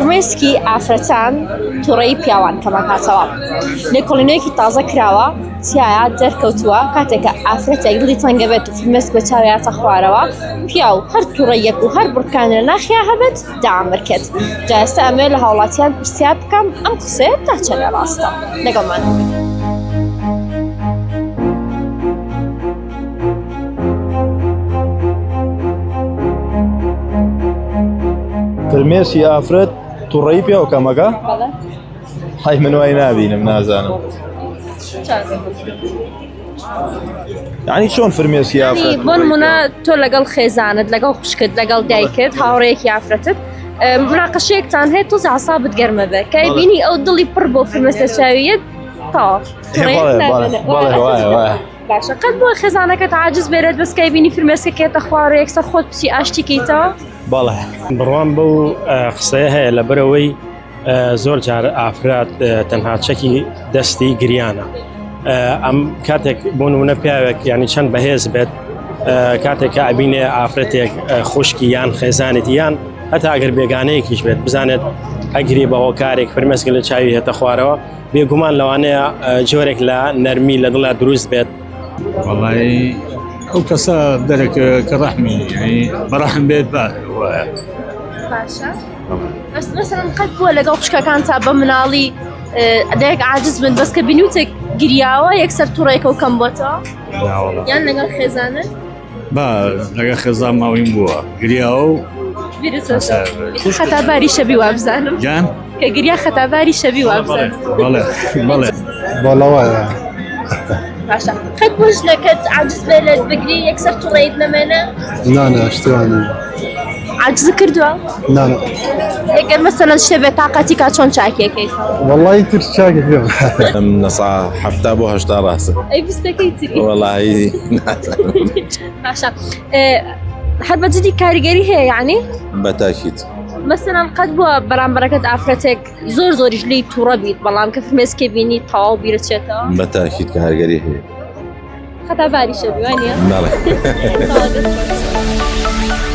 فرمێسکی ئافرەتان توڕەیی پیاوان کەمەکاتەوە. لێکۆڵینەوەیەکی تازە کراوە تیایا دەرکەوتووە کاتێک کە ئافرەتێک دڵی تەنگە بێت و فرمێسک بە چاویاتە خوارەوە پیاو هەر توڕەیەک و هەر بڕکانە لە ناخیا هەبێت دامرکێت. جا ئێستا ئەمەوێت لە هاوڵاتیان پرسیار بکەم ئەم قسەیە تا چەندە ڕاستە؟ لەگەڵمان بن. فرمێسی ئافرەت توڕەیی پێوە کەمەکە هەی من وای نابینم نازانم یعنی چۆن فرمێسی ئافرەت بۆ نمونە تۆ لەگەڵ خێزانت لەگەڵ خوشکت لەگەڵ دایکت هاوڕێیەکی ئافرەتت مناقەشەیەکتان هەیە تۆز عسابت گەرمە بێ کای بینی ئەو دڵی پڕ بۆ فرمێس لە چاویت تەواو باشە قەت بۆ خێزانەکەت عاجز بێرێت بەس کای بینی فرمێسکە کێتە خوارە یەکسەر خۆت بچی ئاشتی کەیتەوە بەڵێ بڕوام بەو قسەیە هەیە لەبەرەوەی زۆر جار ئافرەت تەنها چەکی دەستی گریانە ئەم کاتێک بۆ نمونە پیاوێک ینی چەند بەهێز بێت کاتێک کە ئەبینێ ئافرەتێک خوشکی یان خێزانێتی یان هەتا ئەگەر بێگانەیەکیش بێت بزانێت ئەگری بە هۆکارێک فرمێسک لە چاوی هێتە خوارەوە بێگومان لەوانەیە جۆرێک لە نەرمی لە دڵا دروست بێت. وەڵی ئەو کەسە دەرەکە کە ڕەحمی بەڕەحم بێت بە وایە. باشە بەس مەسەلەن قەت بووە لەگەڵ خوشکەکان تا بە مناڵی دایک عاجز بن بەس کە بینوتێک گریاوە یەکسەر توڕێکە و کەم بۆتەوە یان لەگەڵ خێزانت با لەگە خێزان ماویم بووە گریاوە و خەتاباری شەبی وابزانم گیان کە گریا خەتاباری شەبی وابزانم بەڵێ بەڵێ بەڵە وایە باشە قەت بۆ ژنەکەت عاجز بێ لێت بگری یەکسەر توڕەیت نەمێنە نا نا شتیان عاجز کردووە نا نا ئەگەر مەسەلەن شتێ بێ تاقەتی کا چۆن چاکیەکەی وەڵی تر چاکە نەسا حەفتا بۆ هەشتا ڕاستە ئەی بیستەکەی تری وەڵی نازانم. باشە هەر بە جدی کاریگەری هەیە یعنی بەتاکید مەسەلەن قەت بووە بەرامبەرەکەت ئافرەتێک زۆر زۆریش لێی تووڕە بیت بەڵام کە فرمێسکێ بینی تەواو بیرەچێتەوە بەتاکید کارگەری هەیە خەتاباری شەبی وانە بەڵێ. تەواو دەست خۆش.